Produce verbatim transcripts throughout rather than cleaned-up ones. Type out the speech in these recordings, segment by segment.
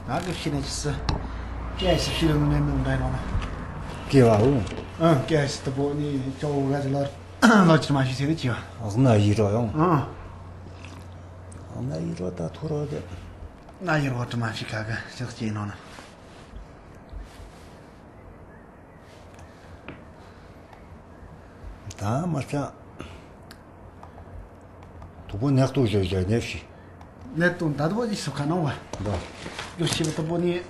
ང་གི་ཤི་ན་ཅི་སི། ཀྱེ་ཨེ་སི་ཤི་ལ་ནུ་མེ་མེ་འདྲ་ནོ་ན། ཀྱེ་བ་འུ། ཨང་ཀྱེ་ཨེ་སི་ཏི་པོ་ནི་ཅོ་འུ་ག་ཅི་ལར་ལར་ཅི་མ་ཤི་ཟེར་ཏེ་ཅི་བ། ཨ་ན་ཡི་རོ་ཡོང་། ཨང་། ཨ་ན་ཡི་རོ་ད་ཐོ་རོ་དེ། ན་ཡི་རོ་ཅི་མ་ཤི་ཁ་གི་ཅི་ཅི་ནོ་ན། ད་མ་ཤ། དུ་བོ་ནག་ཏུ་ཞོ་ཞོ་ནེ་ཤི། ནེ་ཏུ་ད་དུ་བོ་ཨི་སུ་ཁ་ནོ་བ། ད། ཡོ་ཤི་བ་དུ་བོ་ནི་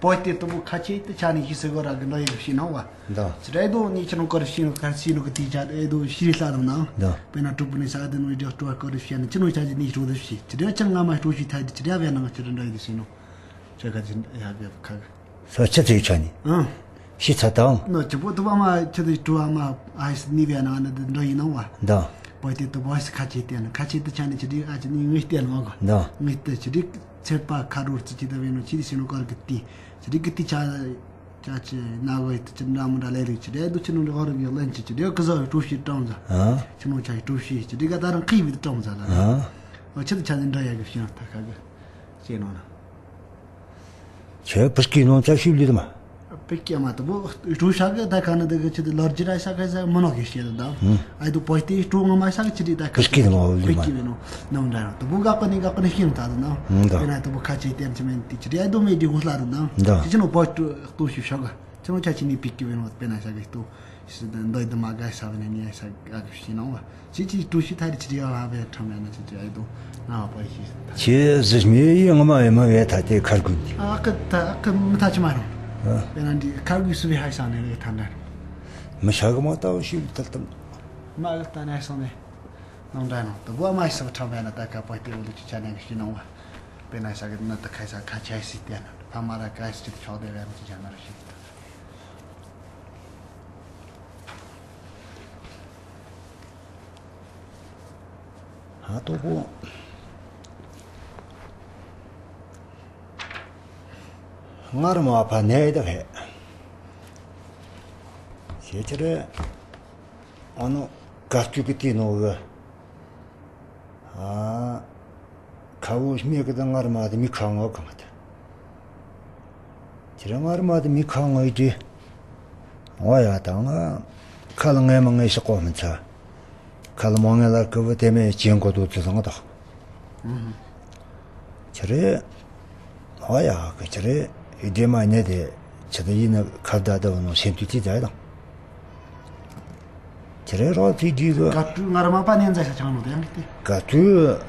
པོ་ཏེ་དུ་བོ་ཁ་ཆེ་ཏེ་ཆ་ནི་ཤི་སེ་གོ་ར་གི་ནོ་ཡི་ཤི་ནོ་བ། ད། ཅི་རེ་དུ་ནི་ཅི་ནོ་གོ་ར་ཤི་ནོ་ཁ་ཤི་ནོ་གི་ཏི་ཅ་རེ་དུ་ཤི་རི་ལ་རུ་ན། ད། པེ་ན་ཀྲུ་པུ་ནི་ས་དེ་ནོ་ཡི་ཀྲུ་པུ་གོ་ར་ཤི་ནི་ཅི་ནོ་ཆ་ཅི་ནི་ཀྲུ་དུ་ཤི། ཅི་རེ་ཅི་ང་མ་ཀྲུ་ཤི་ཐ་དི་ཅི་རེ་བ་ན་ཅི་རེ་འདྲ་ཡི་ཤི་ནོ། ཅི་ག་ཅི་ཡ་གི་ཁ་གི། ས་ཆ་ཚེ་ཆ་ནི། ཨང་། ཤི་ཚ་དང་། ནོ་ཅི་པོ་ཏུ་བ་མ་ཅི་དུ་ཏུ་བ་མ་ཨ་ཡི་སི་ནི་བེ་ན་ན་དུ་འགྲོ་ཡིན་ནོ་བ། ད། པོ་ཏི་ཏུ་བ་སི་ཁ་ཆེ་ཏེ་ན་ཁ་ཆེ་ཏུ་ཆ་ནི་ཅི་དུ་ཨ་ཅི་ནི་ངི་ཏེ་ལ་མ་གོ། ད། ངི་ཏུ་ཅི་དུ་ཚེ་པ་ཁ་རུ་ཙི་ཅི་དུ་བེ་ནོ་ཅི་དུ་སི་ནོ་གར་གི་ཏི། ཅི་དུ་གི་ཏི་ཆ་ཆ་ཅི་ན་གོ་ཏུ་ཅི་འདྲ་མོ་འདྲ་ལེ་རི་ཅི་དུ་དུ་ཅི་ནོ་གོ་ར་གི་ལན་ཅི་ཅི་དུ་གི་ཟ་ཀྲུ་ཤི་ཏྲོང་ཟ། ཨ། ཅི་ནོ་ཆ་ཀྲུ་ཤི་ཅི་དུ་ག་ད་རང་ཁི་བི་ཏྲོང་ཟ་ལ། ཨ། ཨ་ཅི་དུ་ཆ་ནི་འདྲ་ཡ་གི་ཤི་ན་ད་ཁ་གི། ཅེ་ནོ་ན། ཁྱོད་ཕུར་སྐྱིད་ནོ་ཚ་ཤུལ་ལི་དུ་མ། ཕུར་སྐྱིད་མ་དུ་བོ་གྲུ་ཤ་གི་ད་ཁ་ན་དུ་གི་ཅི་དུ་ལོར་ཇི་ར་ཤ་གི་ཟ་མོ་ནོ་གི་ཤེ་དུ་ད། ཨ་དུ་པོ་ཏི་གྲུ་ང་མ་ཤ་གི་ཅི་དུ་ད་ཕུར་སྐྱིད་ནོ་ལི་མ། ཕུར་སྐྱིད་ནོ་ནམ་འདྲ་དུ་བོ་ག་ཀ་ནི་ག་ཀ་ནི་ཤིན་ད་དུ་ན། ད། ཡིན་ན་དུ་བོ་ཁ་ཆེ་ཏེ་ཅི་མེན་ཏི་ཅི་དུ་ཨ་དུ་མེ་དི་གུ་ལ་རུ་ན། ད། ཅི་ཅི་ནོ་པོ་ཏུ་གྲུ་ཤི་ཤ་ག་ཅི་ནོ་ཆ་ཅི་ནི་ཕུར་སྐྱིད་བེ་ནོ་པེ་ན་ཤ་གི་དུ། ཤི་ད་འདོད་དུ་མ་ག་ས་བེ་ནི་ནི་ཤ་ག་གི་ཤི་ནོ་བ། ཅི་ཅི་གྲུ་ཤི་ཐ་རི་ཅི་རི་ཡ་བ་བེ་ཁྲ་མེ་ན་ཅི་ཅི་ཨ་དུ་ན་བ་པ་ཤི་ད། ཁྱེད་གཟི་མི་ཡི་ངོ་མ་ཡི་མ་བེ་ཐ་ཏེ་ཁར་གུན། ཨ་ཀ་ད་ཨ་ཀ་མི་ཐ་ཅི་མ་རུང་། ཨ། བེ་ན་འདི་ཁར་གུ་སུ་བེ་ཧ་ས་ནེ་རེ་ཐ་འདྲ། མི་ཤ་གི་མ་ཏ་བ་ཤི་ལི་ཐལ་ཐལ། མ་གི་ད་ནེ་སོང་ནེ། ནང་འདྲ་ནོ་ད་བོ་མ་ཤི་ཁྲ་མེ་ན་ད་ཀ་པ་ཏེ་འུ་ལུ་ཅི་ཆ་ནེ་གི་ཤི་ནོ་བ། བེ་ན་ཤ་གི་ན་ད་ཁ་ས་ཁ་ཆ་ཤི་ཏེ་ན་ཕ་མ་ར་ཀ་ཤི་ཏེ་ཆོག་དེ་བེ་ན་ཅི་ཆ་ན་ར་ཤི། ཧ་ཏོ་པོ། ངར་མ་ཕ་ནེ་ད་ཧེ། ཤེ་ཅི་རེ། ཨ་ནོ་ག་སྐྱུ་གི་ཏི་ནོ་གི། ཨ། ཁ་བོ་སྨྱེ་གི་ད་ངར་མ་དེ་མི་ཁ་ངོ་གང་ད། ཁྱེད་རང་ངར་མ་དེ་མི་ཁ་ངོ་ཡི་དེ། འོ་ཡ་ད་ང་། ཁ་ལ་ངེ་མ་ངེ་ཤི་གོ་མི་ཚ། ཁ་ལ་མོ་ངེ་ལ་ཀི་བུ་དེ་མེ་ཅན་གོ་དུ་ཚུ་སང་ད། ཁྱེད་རེ། འོ་ཡ་གི་ཁྱེད་རེ། ཡི་དེ་མ་ནེ་དེ། ཁྱེད་དེ་ཡིན་ན་ཁ་བརྡ་ད་བ་ནོ་སེམས་དུ་ཅི་ཛའི་དང་། ཁྱེད་རེ་རོགས་ཚིག་དྲིས་གི། ག་དུས་ངར་མ་པ་ནན་ཛ་ཤ་ཆང་ནོ་དེ་ཡང་གི་དེ། ག་དུས་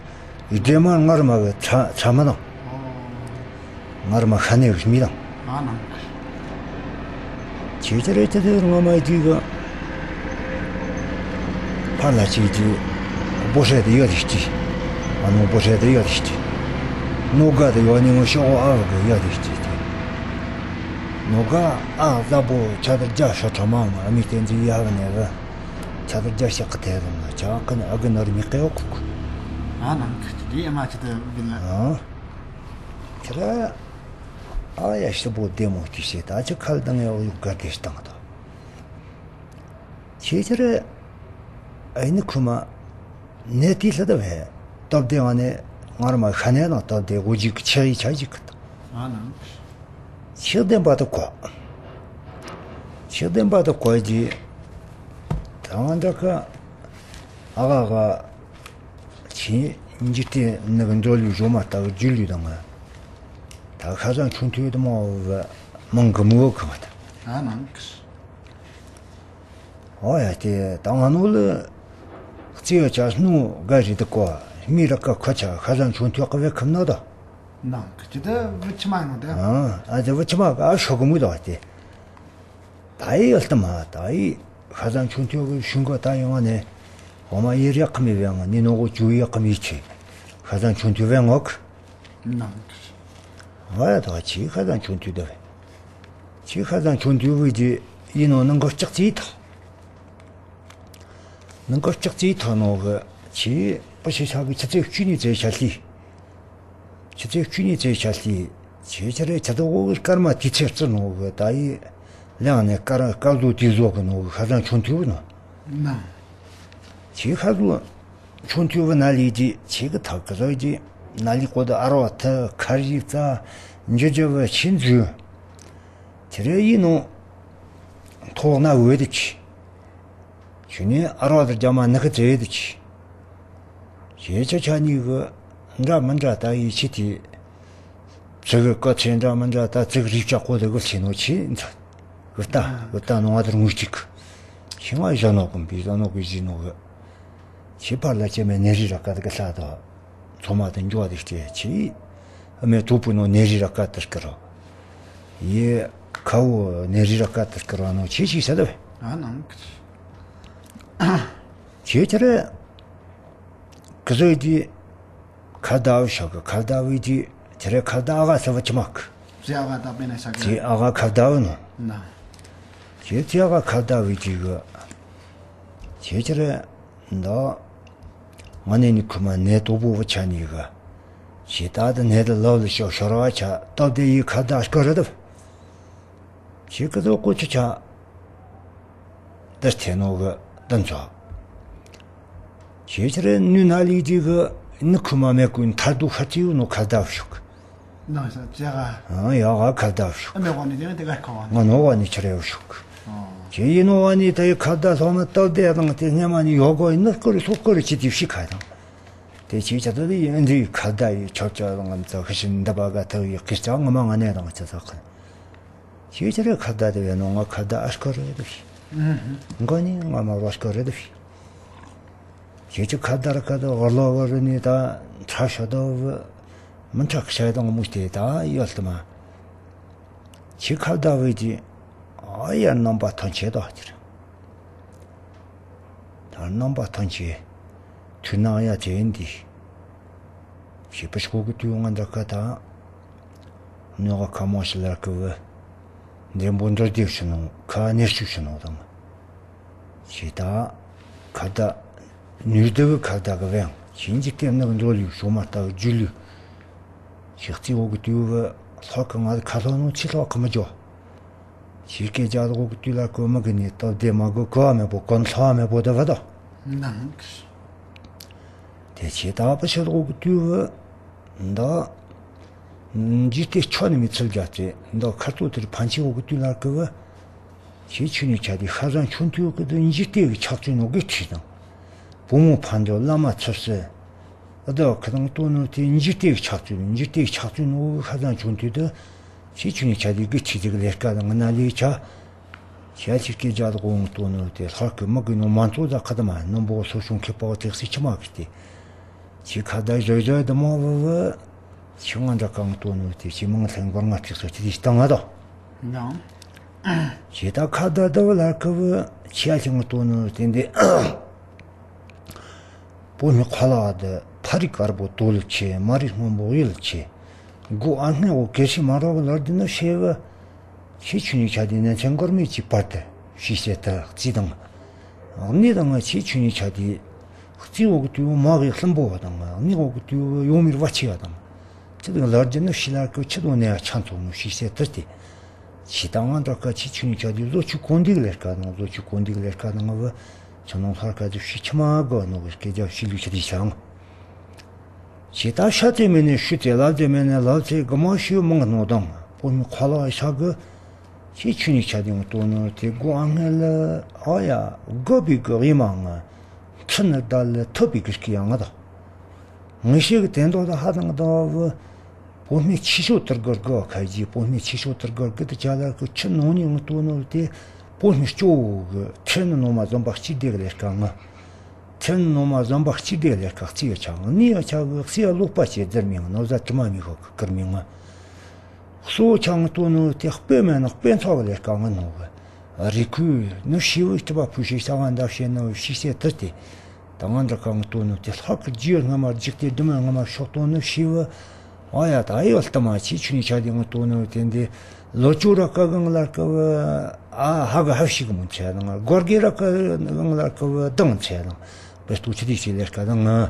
ཡི་དེ་མ་ངར་མ་གི་ཚ་ཚ་མ་དང་། ངར་མ་ཤ་ནེ་གི་མི་དང་། ཨ་ནང་། ཁྱེད་ཅི་རེ་ཅི་དེ་ངར་མ་དྲིས་གི། ཕར་ལ་ཅིག་དྲིས། སྦོ་ཧྲེ་དེ་ཡོད་དེ་དྲིས། ཨ་ནོ་སྦོ་ཧྲེ་དེ་ཡོད་དེ་དྲིས། ནོ་ག་དེ་ཡོད་ནི་ངོ་ཤོག་ཨ་གི་ཡོད་དེ་དྲིས་དེ། ནོ་ག་ཨ་ཛ་བོ་ཆ་དར་རྒྱ་ཤོ་ཁྲ་མང་ཨ་མི་བསྟན་འཛིན་ཡ་བ་ནེ་གི། ཆ་དར་རྒྱ་ཤ་ཀི་ཐེ་རུང་ན་ཆ་ཀི་ནི་ཨ་གི་ནོར་མི་ཀེ་ཡོ་ཀུ་ཀུ། ཨ་ནང་ཁ་ཅི་དེ་ཨ་མ་ཅི་དེ་བིན་ལ། ཨ། ཁྱེད་ར། ཨ་ཡ་ཤི་བོ་བདེ་མོ་ཏི་ཤེ་ད་ཅི་ཁལ་དང་ཡོ་ཡུག་ག་དེ་ཤི་དང་དོ། ཁྱེད་ཅི་རེ། ཨ་ནི་ཁུ་མ། ནེ་ཏི་ལྷ་ད་བེ། སྟབས་བདེ་ཨ་ནེ་ངར་མ་ཤ་ནེ་ན་སྟབས་བདེ་གོ་ཇིག་ཆེ་ཡི་ཆ་ཇིག་གི་ད། ཨ་ནང་། ཤེག་ལྡན་པ་ད་གོ། ཤེག་ལྡན་པ་ད་གོ་ཇི། ད་ང་འདྲ་ཁ། ཨ་ག་ག་ཆི་འཇིག་རྟེན་ནི་གི་འགྲོ་ལུས་རོ་མ་ལྟ་བུ་རྒྱུ་ལུས་དང་ང་། ད་ཁ་སང་ཆུང་དུས་དུ་མ་བ་མང་གི་མི་བ་གི་མ་ད། ཨ་ནང་གི། ཨོ་ཡ་དེ་ད་ང་ནུ་ལ་རྩེ་བ་ཅག་སྣུ་ག་རི་དུ་ཀོ་མི་ར་ཀ་ཁ་ཆ་ཁ་སང་ཆུང་དུས་ཀ་བེ་ཁམ་ན་ད། ནང་གི་ཅི་ད་བུ་ཆི་མ་ནོ་ད། ཨ་ཨ་དེ་བུ་ཆི་མ་ག་ཤོ་གི་མུ་ད་དེ། ད་ཡི་ཨལ་ཏ་མ་ད་ཡི་ཁ་སང་ཆུང་དུས་གི་ཤུང་ག་ད་ཡོང་ང་ནས་འོ་མ་ཡི་རེ་ཀ་མི་བེ་ང་ནི་ནོ་གོ་ཅུ་ཡི་ཀ་མི་ཆེ་ཁ་སང་ཆུང་དུས་བེ་ངོ་གི། ནང་། ཨ་ཡ་ད་ཆི་ཁ་སང་ཆུང་དུས་ད་བེ། ཆི་ཁ་སང་ཆུང་དུས་བེ་ཅི་ཡིན་ནོ་ནང་གོ་ལྕགས་ཙི་ཐོ། ནང་གོ་ལྕགས་ཙི་ཐོ་ནོ་གི་ཆི་པ་ཤི་ཤ་གི་ཆི་ཚེ་བཅུ་གཉིས་ཚེ་ཤ་ལི། ཆི་ཚེ་བཅུ་གཉིས་ཚེ་ཤ་ལི། ཆི་ཆི་རེ་ཆི་ཚོ་གོ་གི་སྐར་མ་དུས་ཚེ་བརྩི་ནོ་གི་ད་ཡི་ལེང་ནས་སྐར་སྐར་རྡོ་དུས་བཟོ་གི་ནོ་གི་ཁ་སང་ཆུང་དུས་བེ་ནོ། ནང་། ཆི་ཁ་སང་། ཆུང་དུས་བུ་ན་ལི་ཅི་ཆི་གི་ཐག་གི་ཟོ་ཅི་ན་ལི་ཀོ་ད་ཨ་རོ་ཐི་ཁར་ཡི་ཙ་ འཇུ་འཇུ་བ་ཆིན་འཇུ། དེ་རེ་ཡིན་ནོ། ཐོག་ན་འོད་དེ་ཆི། ཆུ་ནི་ཨ་རོ་དེར་རྒྱ་མ་ནི་ཁི་ཙེ་དེ་ཆི། ཞེས་ཆ་ཆ་ནི་གི་འདྲ་མི་འདྲ་ད་ཡི་ཆི་དེ། ཙི་གི་ཀ་ཚེ་འདྲ་མི་འདྲ་ད་ཙི་གི་རིག་ཆ་ཀོ་དེ་གི་ཆི་ནོ་ཆི་འཛ། གི་ལྟ་གི་ལྟ་ནོ་ང་དེར་ངུ་ཅིག། ཆི་ང་ཞ་ནོ་གི་བི་ཞ་ནོ་གི་ཞི་ནོ་གི། ཆི་ཕར་ལ་ཅེ་མེ་ནེ་རི་ར་ཀ་དེ་གི་ལྷ་དོ། ཚོ་མ་དེ་འཇོ་དེ་ཆི་ཆི། ཨ་མེ་དུ་པུ་ནོ་ནེ་རི་ར་ཀ་དེར་ཀི་རོ། ཡེ་ཁའོ་ནེ་རི་ར་ཀ་དེར་ཀི་རོ་ནོ་ཆི་ཆི་ས་དེ་བེ། ཨ་ནང་། ཆི་ཆི་རེ། ཀི་ཟོ་ཡི་དེ། ཁ་བརྡ་བུ་ཤོག་གི་ཁ་བརྡ་བུ་དེ། དེ་རེ་ཁ་བརྡ་ཨ་ག་ས་བུ་ཆི་མ་གི། ཙི་ཨ་ག་བརྡ་པེ་ན་ཤ་གི། ཙི་ཨ་ག་ཁ་བརྡ་བུ་ནོ། ན། ཆི་ཙི་ཨ་ག་ཁ་བརྡ་བུ་དེ་གི། ཆི་ཆི་རེ། འདོ། ང་ནི་ནི་ཁུ་མ་ནེ་དོ་པོ་བུ་ཆ་ནི་གི། ཆི་ད་དེ་ནེ་དེ་ལོ་ལི་ཤོ་ཤོ་ར་བ་ཆ་སྟབས་བདེ་ཡི་ཁ་བརྡ་ཨ་ཤ་གི་རེད་དེ། ཆི་ཀི་ཟོ་ཀོ་ཆུ་ཆ། དེ་ཐེ་ནོ་གི་དོན་ཚོ། ཆི་ཆི་རེ་ནུ་ན་ལི་དེ་གི་ནི་ཁུ་མ་མེ་ཀུན་ཐར་དུ་ཁ་ཙི་ཡུ་ནོ་ཁ་བརྡ་བུ་ཤོག་གི། ན་ས་ཙི་ཨ་ག་ཨ་ཡ་ག་ཁ་བརྡ་བུ་ཤོག་གི། ཨ་མེ་གོ་ནི་དེ་ནི་དེ་ག་ཁ་བ་ནི། ང་ནོ་ག་ནི་ཆི་རེ་བུ་ཤོག་གི། ཨ་ཆི་ཡིན་ནོ་བ་ནི་ད་ཡི་ཁ་བརྡ་སོང་ན་སྟབས་བདེ་དང་དེ་སྔ་མ་ནི་ཡོ་གོ་ཡིན་ནི་ཀུ་རི་ལྷོ་ཀུ་རི་ཆི་དེ་ཤི་ཁ་དང་། དེ་ཆི་ཆ་ད་དེ་ཡིན་འདི་ཁ་བརྡ་ཡི་ཆོ་ཆོ་དང་ང་ཚོ་ཁ་ཤིན་འདི་པ་ག་ཐུག་ཡི་ཀི་ཆ་ང་མ་ང་ནེ་དང་ཆ་ཚ་ཁ། ཆི་ཆི་རེ་ཁ་བརྡ་དེ་བས་ནོ་ང་ཁ་བརྡ་ཨ་ཤ་གི་རེད་དེ། ཨུ་ཧུ། ང་ནི་ང་མ་རོ་ཨ་ཤ་གི་རེད་དེ། ཆི་ཆི་ཁ་བརྡ་ར་ཁ་བརྡ་ཨོ་ལོ་བ་རི་ནི་ད་ཁྲ་ཤ་དོ་བུ། མི་ཁྲ་ཁ་ཤ་དང་མུ་སྟེ་ད་ཡོད་དེ་མ། ཆི་ཁ་བརྡ་བུ་དེ། ཨ་ཡ་རྣམ་པ་ཐམས་ཅད་དོ་ཁྱེར། ད་རྣམ་པ་ཐམས་ཅད་ཐུགས་སྣང་ཡ་དེ་ཡིན་ཏེ། ཞེས་པ་ཤོག་གི་དུས་ང་འདྲ་ཁ་དང་། ནོ་ག་ཁ་མོ་ཤི་ལར་ཀི་བུ། འདྲེན་པོ་འདྲ་སྡེབ་ཤི་ནོ་ཁ་གནས་ཤུ་ཤི་ནོ་དང་། ཞེས་ད་ཁ་བརྡ། ནུས་ལྡེ་བུ་ཁ་བརྡ་གི་བེང་ཞིང་གི་སྟེང་ན་འགྲོ་ལུས་ཤོ་མ་ལྟ་བུ་རྒྱུ་ལུས། ཞེས་རྩིས་འོག་གི་དུས་བུ་ལྷག་གི་ང་ཁ་ལྷོ་ནོ་ཆི་ལྷག་གི་མི་འཇོ། ཆི་སྐད་རྒྱག་གོ་གི་དུས་ལ་གོ་མི་གི་ནི་སྟབས་བདེ་མ་གོ་གོ་བ་མེད་པོ་གོ་ན་ལྷ་བ་མེད་པོ་དེ་བ་དོ། ནང་། དེ་ཆེ་ད་པ་ཆེ་གོ་གི་དུས་བུ། འདི། འཇིག་རྟེན་ཆོ་ནི་མི་ཚུལ་རྒྱ་ཆེ་འདི་ཁ་ཏོ་དེར་ཕན་ཆེ་གོ་གི་དུས་ལ་གོ་བུ། ཆི་ཆུ་ནི་ཆ་དེ་ཤ་ཟན་ཆུང་དུས་གི་དུ་འཇིག་རྟེན་གི་ཆགས་ཚུལ་ནོ་གི་ཁྲིད་དང་། བུ་མོ་ཕན་འདོད་བླ་མ་ཚུལ་སེ། ཨ་ད་ཁ་དང་ལྟོ་ནོ་དེ་འཇིག་རྟེན་གྱི་ཆགས་ཚུལ་འཇིག་རྟེན་གྱི་ཆགས་ཚུལ་ནོ་ཤ་ཚང་བྱུང་དུས་དུ། ཆེ་ཆུང་ནི་ཆ་དེ་གི་ཆི་ཟིག་ལས་ཀ་དང་ང་ན་ལས་ཆ། ཆ་ཆི་སྐད་རྒྱག་དགོ་ལྟོ་ནོ་དེ་ལྷག་གི་མི་གི་ནོ་མ་ཚོ་ད་ཁ་ད་མ་ནོ་འབོ་སོ་ཤུང་ཁེ་པའོ་དེག་སི་ཆི་མ་གི་དེ། ཆི་ཁ་ད་བཟོ་བཟོ་ད་མོ་བུ་བུ། ཆི་ང་འདྲ་གང་ལྟོ་ནོ་དེ་ཆི་མང་ལྷན་འགོར་ང་ཐེག་སོ་ཆི་དེ་ཤི་ད་ང་དོ། ཡང་། ཆི་ད་ཁ་ད་ད་བུ་ལ་ཁུ་བུ་ཆི་ཡ་ཆི་ང་ལྟོ་ནོ་དེ་འདི། བོད་མི་ཁ་ལག་དེ་ཕ་རི་དཀར་པོ་དོ་ལ་ཆེ་མ་རི་སྔོན་པོ་གཡུ་ལ་ཆེ། མགོ་ཨ་སྔས་འོ་གེ་སི་མ་རོག་ལར་དེ་ནི་ཤེས་བུ། ཆི་ཆུ་ནི་ཆ་དེ་ནན་ཆེན་མགར་མེད་ཀྱི་བར་དུ་ཤི་སེ་ད་རྩི་དང་། གནས་དང་ཆི་ཆུ་ནི་ཆ་དེ། རྩི་འོ་གི་དུས་མ་གི་གླིང་པོ་བ་དང་གནས་འོ་གི་དུས་ཡོང་མིར་བ་ཆེ་བ་དང་། ཆི་དང་ལར་དེ་ནི་ཤི་ལར་ཀུ་ཆི་དང་ནས་ཡ་ཆང་ཚོ་མོ་ཤི་སེ་ད་དེ། ཆི་ད་ང་འདྲ་ཀ་ཆི་ཆུ་ནི་ཆ་དེ་བཟོ་ཆུ་གོན་དིག་ལེར་ཀ་དང་བཟོ་ཆུ་གོན་དིག་ལེར་ཀ་དང་བུ། ཆུ་ནང་ལྷར་ཀ་དེ་ཤི་ཆི་མ་གོ་ནོ་གི་སྐད་རྒྱབ་ཤི་ལུས་ཆི་དེ་ཤང་། ཆི་ད་ཤ་ཚེ་མེ་ནས་ཤུ་ཚེ་ལ་ཚེ་མེ་ནས་ལ་ཚེ་གི་མ་ཤི་མང་ནོ་དང་བོད་མི་ཁ་ལག་ཤ་གི། ཆི་ཆུ་ནི་ཆ་དེ་ང་ལྟོ་ནོ་དེ་མགོ་ཨ་སྔས་ལ་ཨ་ཡ་གོ་བི་གི་རི་མ་ང་། ཁྲི་ནི་ད་ལ་ཐོབ་པི་གི་སྐྱེ་ཡང་ང་དང་། ངེས་ཤེས་ཀྱི་དེ་མདོ་དང་ཧ་དང་དང་བུ། བོད་མི་ཆེ་ཤོས་དུར་དགར་དགོ་ཁ་ཡི་བོད་མི་ཆེ་ཤོས་དུར་དགར་གི་དུ་ཅ་ལ་གི་ཆུ་ནང་ནས་ང་ལྟོ་ནོ་དེ། བོད་མི་སྐྱོ་བོ་གི་ཁྲེན་ནི་ནོ་མ་ཟམ་པ་གཅིག་དེ་གི་ལས་ཀ་ང་། ཁྲེན་ནི་ནོ་མ་ཟམ་པ་གཅིག་དེ་གི་ལས་ཀ་རྩི་ཡ་ཆ་ང་ནི་ཡ་ཆ་གི་རྩི་ཡ་ལོག་པ་ཆེ་རྫིར་མི་ང་ནོ་ཟ་དྲི་མ་མི་ཁོ་གི་ཀིར་མི་ང་། གཙོ་བོ་ཆང་ལྟོ་ནོ་དེ་དཔེ་མེད་ན་དཔེ་ཚོགས་ལས་ཀ་ང་ནོ་གི། རི་ཁུལ་ནི་ཤི་བོ་སྤྲུལ་པ་ཕུ་ཤི་ས་ང་འདབ་བཤད་ནོ་ཤི་སེ་དུ་དེ། ད་ང་འདྲ་ཀ་ང་ལྟོ་ནོ་དེ་ལྷག་གི་རྒྱུ་སྔ་མ་རྒྱུག་སྟེ་དུ་མ་སྔ་མ་ཤོག་ལྟོ་ནོ་ཤི་བོ། ཨ་ཡ་ད་ཨེ་ཡོད་ལྟ་མ་ཆི་ཆུ་ནི་ཆ་དེ་ང་ལྟོ་ནོ་དེ་འདི། ལོ་ཅུ་ར་ཀ་གང་ལ་ཀ་བོ། ཨ་ཧ་གི་ཧ་ཤི་གི་མོ་ཆ་དང་སྒོར་གེ་ར་ཀ་གང་ལ་ཀ་བོ་དང་ཆ་དང་། བེ་སྟོ་ཆི་དེ་ཆི་ལས་ཀ་དང་ང་།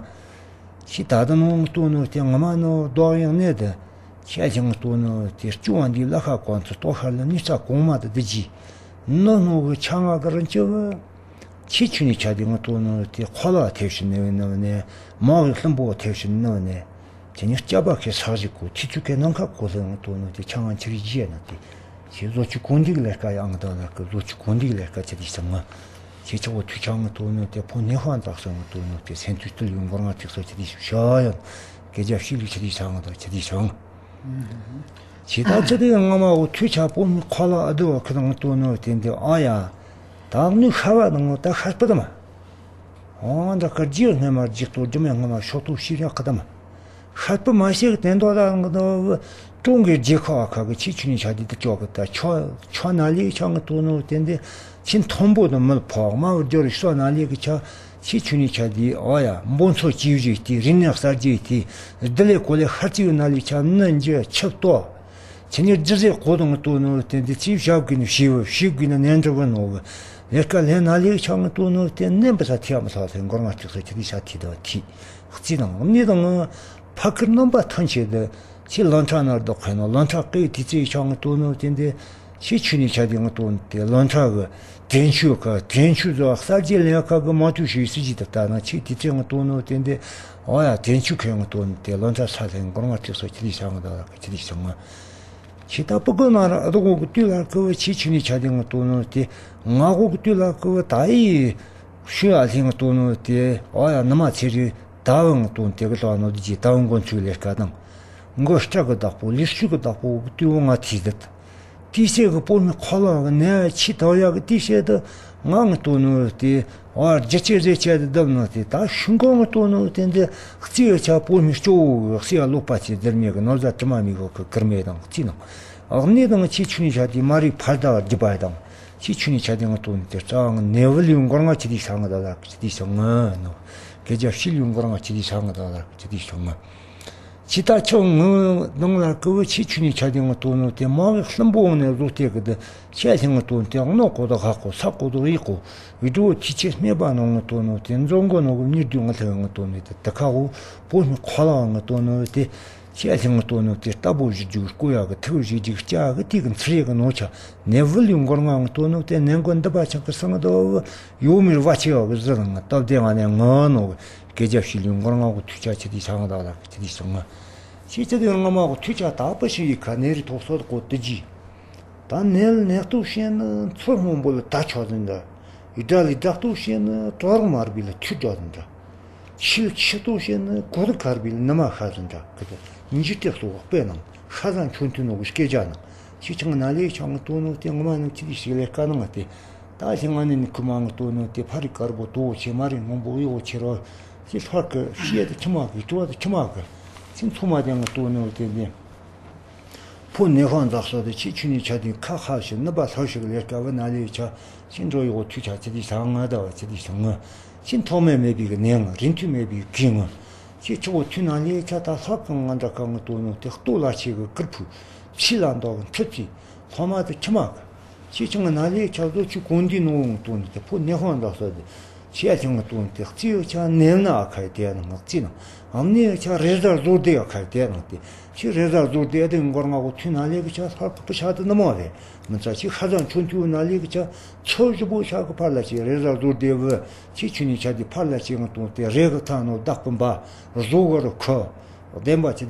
ཆི་ད་ད་ནོ་ལྟོ་ནོ་དེ་ང་མ་ནོ་རྡོག་ཡང་ནས་དེ། ཆ་ཆང་ལྟོ་ནོ་དེ་སྐྱོ་བ་འདི་ལ་ཁ་གོང་ཚོ་ལྟོ་ཤར་ལ་ནི་ས་གོང་མ་དེ་དེ་ཇི། ནོ་ནོ་གི་ཆ་ང་གི་རང་ཅི་བོ། ཆི་ཆུ་ནི་ཆ་དེ་ང་ལྟོ་ནོ་དེ་ཁོ་ལ་ཐེབས་ཤི་ནེ་ནོ་ནེ། མ་གི་གླིང་པོ་ཐེབས་ཤི་ནོ་ནེ། ཁྱེད་ནི་སྐྱ་པ་ཁའི་ས་གཞི་ཁོ་ཐི་ཚུ་ཁའི་ནང་ཁ་ཁོ་ལ་ངོ་ཏོ་ནོ་དེ་ཆང་ང་ཆི་རི་ཇི་ཡ་ན་དེ། ཁྱེད་བཟོ་ཆུ་གོན་འདིག་ལས་ཀ་ཡང་ང་དང་ལ་ཀི་བཟོ་ཆུ་གོན་འདིག་ལས་ཀ་ཆི་དི་ཆང་ང་། ཁྱེད་ཆ་བོ་ཐུ་ཆང་ངོ་ཏོ་ནོ་དེ་ཕོ་ནེ་ཧོན་དག་སོ་ངོ་ཏོ་ནོ་དེ་སེམས་ཐུ་སྟུལ་ཡོང་གོར་ང་ཐིག་སོ་ཆི་དི་ཤ་ཡང་། སྐད་ཆ་ཤི་ལི་ཆི་དི་ཆང་ང་དང་ཆི་དི་ཆང་། ཁྱེད་ད་ཆི་དི་ང་མ་བོ་ཐུ་ཆ་པོ་མི་ཁོ་ལ་ཨ་དུ་བ་ཁི་དང་ངོ་ཏོ་ནོ་དེ་འདི་ཨ་ཡ། ད་ནུ་ཤ་བ་དང་ངོ་ད་ཤ་སྤུ་དམ། ཨོ་འདྲ་ཀར་རྗེས་སྔོན་མར་རྗེས་གཏོར་རྒྱུ་མེད་སྔོན་མར་ཤོག་ཐོག་ཤི་ར་ཁ་དམ། ཤར་པུ་མ་ཤེས་གི་དེ་འདོ་ད་ཀྲུང་གི་རྗེས་ཁ་ཁ་གི་ཆི་ཆུ་ནི་ཆ་དི་དུ་ཅོག་གི་ད་ཆོ་ཆོ་ན་ལི་ཆ་ངི་ཏོ་ནོ་དེ་འདི་ཆི་མཐོན་པོ་དུ་མི་ཕོག་མ་བུ་ཇོ་རི་སོ་ན་ལི་གི་ཆ་ཆི་ཆུ་ནི་ཆ་དི་ཨོ་ཡ་འབོ་མཚོ་ཅིའུ་ཇི་དི་རི་ནག་གསར་རྗེས་དི་བདུད་ལས་གོ་ལས་ཧར་ཙི་ཡོད་ན་ལི་ཆ་ནི་འཇི་ཆབ་ཏོ། ཆི་ནི་ཇི་ཟེ་གོ་དང་ཏོ་ནོ་དེ་འདི་ཅི་ཞབས་ཀྱི་ནི་ཤི་བ་ཤི་གི་ནི་ནན་འགྲོ་བ་ནོ་བ། ལས་ཀ་ལས་ན་ལས་ཆ་ངི་ཏོ་ནོ་དེ་ནན་པ་ས་ཐི་ཡ་མ་ས་ཐེ་མགོར་ང་ཅིག་ས་ཆི་དི་ཤ་ཐི་དོ་ཐི། ཙི་དང་ནི་དང་ཕ་ཁིར་རྣམ་པ་ཐམས་ཅད་དུ་ཆི་ལོན་ཁྲ་ནར་དོ་ཁ་ནོ་ལོན་ཁྲ་ཀེ་དི་ཙི་ཆ་ངི་ཏོ་ནོ་དེ་འདི་ཆི་ཆུ་ནི་ཆ་དི་ངི་ཏོ་ནོ་དེ་ལོན་ཁྲ་གི་དྲན་ཆུ་ཁ་དྲན་ཆུ་ཟོ་གསར་བརྗེ་ལེན་ཁ་གི་མ་ཐུ་ཤི་སི་ཇི་དུ་ལྟ་ན་ཆི་དི་ཙི་ངི་ཏོ་ནོ་དེ་འདི་ཨོ་ཡ་དྲན་ཆུ་ཁེ་ངི་ཏོ་ནོ་དེ་ལོན་ཁྲ་ས་ལྷན་མགོར་ང་ཅིག་ས་ཆི་དི་ཤ་ངི་དོ་ལ་ཆི་དི་ཤ་ངི། ཁྱེད་ད་སྤུ་གུ་ན་ར་ཨ་དོ་གོ་གི་དུས་ལ་ཀུ་བུ་ཆི་ཆུ་ནི་ཆ་དི་ངི་ཏོ་ནོ་དེ་ང་གོ་གི་དུས་ལ་ཀུ་བུ་ད་ཡི་ཤུ་ཡ་ལྷི་ངི་ཏོ་ནོ་དེ་ཨོ་ཡ་ནུ་མ་ཚེ་རི་ད་བུ་ངི་ཏོ་ནོ་དེ་གི་ལོ་ནོ་དི་ཇི་ད་བུ་མགོན་ཚུ་ལས་ཀ་དང་མགོ་སྐྲ་གི་བདག་པོ་ལི་ཤུ་གི་བདག་པོ་གི་དུས་བུ་ང་ཐི་ཟད། ཏི་སེ་གི་པོ་མི་ཁོ་ལ་གི་ནེ་ཆི་ད་ཡ་གི་ཏི་སེ་དུ་ང་ངི་ཏོ་ནོ་དེ། ཨ་རྒྱ་ཆེ་རེ་ཆེ་དེ་བསྡམས་ནོ་དེ་ད་ཤུན་གོང་ངི་ཏོ་ནོ་དེ་འདི་རྩི་ཡོ་ཆ་པོ་མི་སྐྱོ་བོ་རྩི་ཡ་ལོ་པ་ཆེ་དེར་མེད་གི་ནོ་ཟ་དྲི་མ་མི་གོ་གི་ཀིར་མེད་དང་རྩི་ནང་། ཨ་ནི་དང་ཆེ་ཆུ་ནི་ཆ་དེ་མ་རིག་ཕར་ད་བར་རྒྱུ་པ་དང་ཆེ་ཆུ་ནི་ཆ་དེ་ངི་ཏོ་ནོ་དེ་རྩ་ང་ནེ་བུ་ལིའུ་མགོར་ང་ཆི་དི་ས་ང་ད་ལ་ཆི་དི་ས་ང་ནོ། སྐད་ཆ་ཤི་ལིའུ་མགོར་ང་ཆི་དི་ས་ང་ད་ལ་ཆི་དི་ས་ང་། ཅི་ད་ཆོ་ངུ་ནང་ལ་ཀུ་བུ་ཆི་ཆུ་ནི་ཆ་དི་ངི་ཏོ་ནོ་དེ་མ་བི་གླིམ་པོ་ནས་བཟོ་སྟེ་གི་དི་ཆ་ལྷི་ངི་ཏོ་དེ་ནོ་གོ་དོ་ཧ་གོ་ས་གོ་དོ་ཡི་གོ་བི་དྲོ་ཐི་ཆེ་སྨད་པ་ནོ་ངི་ཏོ་ནོ་དེ་འཛོམས་གོ་ནོ་གི་མྱུར་དུ་ངི་ལྷི་ངི་ཏོ་ནོ་དེ་དི་ཁ་བོ་པོ་མི་ཁོ་ལ་ངི་ཏོ་ནོ་དེ་ཆ་ལྷི་ངི་ཏོ་ནོ་དེ་ལྟ་བུ་བཞི་རྒྱུ་སྐུ་ཡ་གི་ཐུག་བཞི་རྒྱུ་སྐྱ་གི་དེ་གི་ཚུར་ཡ་གི་ནོ་ཆ་ནེ་བུ་ལིའུ་མགོར་ང་ངི་ཏོ་ནོ་དེ་ནེ་མགོ་འདི་པ་ཆ་གི་སང་དོ་ཡོ་མིར་བ་ཆེ་བ་གི་ཟི་རང་ང་སྟབས་བདེ་ང་ནེ་ང་ནོ་གི། སྐད་ཆ་ཤི་ལིའུ་མགོར་ང་གོ་ཐུ་ཆ་ཆི་དི་ཆ་ང་ད་ལ་ཆི་དི་ཆ་ང་། ཆི་ཆི་དི་ང་མ་གོ་ཐུ་ཆ་ད་པ་ཤི་ཡི་ཁ་ནེ་རི་ཐོག་སོ་གོ་དི་ཇི། ད་ནེ་ལ་ནེ་ཏུ་ཤེ་ནི་ཚུར་སྔོན་པོ་ལ་ད་ཆོ་ཟིན་ད། ཡི་དྲ་ལི་དྲག་ཏུ་ཤེ་ནི་གྲོག་མར་བི་ལ་ཐུ་འགྲོ་ཟིན་ད། ཤི་ལ་ཆི་ཏུ་ཤེ་ནི་གོ་རི་ཁར་བི་ལ་ནི་མ་ཤ་ཟིན་ད་གི་ད། ཉི་ཅི་ཏེག་སོ་བག་པེ་ནང་ཤ་ཟན་ཆོན་ཐུ་ནོ་གི་སྐད་ཆ་ནང་། ཆི་ཆང་ན་ལེ་ཆང་ཏུ་ནོ་དེ་ང་མ་ནང་ཆི་དི་ཤི་ལེ་ཀ་ནང་དེ། ད་ཞིང་ང་ནི་ནི་ཁུ་མང་གི་ཏོ་ནོ་དེ་ཕ་རི་དཀར་པོ་དོ་ཆེ་མ་རི་སྔོན་པོ་གཡོ་ཆེ་རོ། ཅི་ལྷག་གི་ཤི་ཡ་དེ་ཁྱི་མ་གི་ཏོ་དེ་ཁྱི་མ་གི། ཅི་མཚོ་མ་དེ་ང་ཏོ་ནོ་དེ་དེ། ཕོ་ནེ་ཧོན་འཛག་སོ་དེ་ཆི་ཆུ་ནི་ཆ་དེ་ཁ་ཁ་ཞིག་ནི་པ་ལྷ་ཞིག་ལས་ཀ་བ་ན་ལེ་ཆ་ཅི་འགྲོ་ཡོ་ཐུ་ཆ་ཅི་དི་ས་ང་ད་བ་ཅི་དི་ས་ང་། ཅི་ཐོག་མེད་མེད་པའི་གི་ནེ་ང་རིན་ཐུ་མེད་པའི་གི་ང་། ཅི་ཆོ་ཐུ་ན་ལེ་ཆ་ད་ལྷག་གི་ང་འདྲ་ཀ་ང་ཏོ་ནོ་དེ་ལྟོ་ལ་ཆེ་གི་ཀིར་ཕུ་ཕྱི་ལ་འདོག་གི་མཐུ་ཅི་ལྷ་མ་དེ་ཁྱི་མ་གི། ཆེ་ཆུང་ན་ལེ་ཆ་བཟོ་ཆུ་གོན་དུས་ནོ་འོང་དོན་དེ་ཕོ་ནེ་ཧོན་ལ་སོ་དེ། ཆེ་ཆུང་དོན་དེ་རྩི་ཡོ་ཆ་ནེ་ན་ཨ་ཁ་དེ་ནང་རྩི་ན། ཨམ་ནེ་ཡོ་ཆ་རེ་ཟ་བཟོ་དེ་ཨ་ཁ་དེ་ནང་དེ། ཆེ་རེ་ཟ་བཟོ་དེ་དེ་མགོར་ང་གོ་ཐུ་ན་ལེ་གི་ཆ་ལྷག་པུ་ཆ་དེ་ནི་མོ་རེ། མི་ཚ་ཆེ་ཁ་ཟང་ཆོན་ཐུ་ན་ལེ་གི་ཆ་ཚོ་བཞི་པོ་ཆ་གི་ཕར་ལ་ཆེ་རེ་ཟ་བཟོ་དེ་བུ། ཆེ་ཆུ་ནི་ཆ་དེ་ཕར་ལ་ཆེ་ང་དོན་དེ་རེ་གི་ཐ་ནོ་བདག་པུ་འབའ་བཟོ་གི་རུ་ཁོ། བདེན་པ་ཆེ།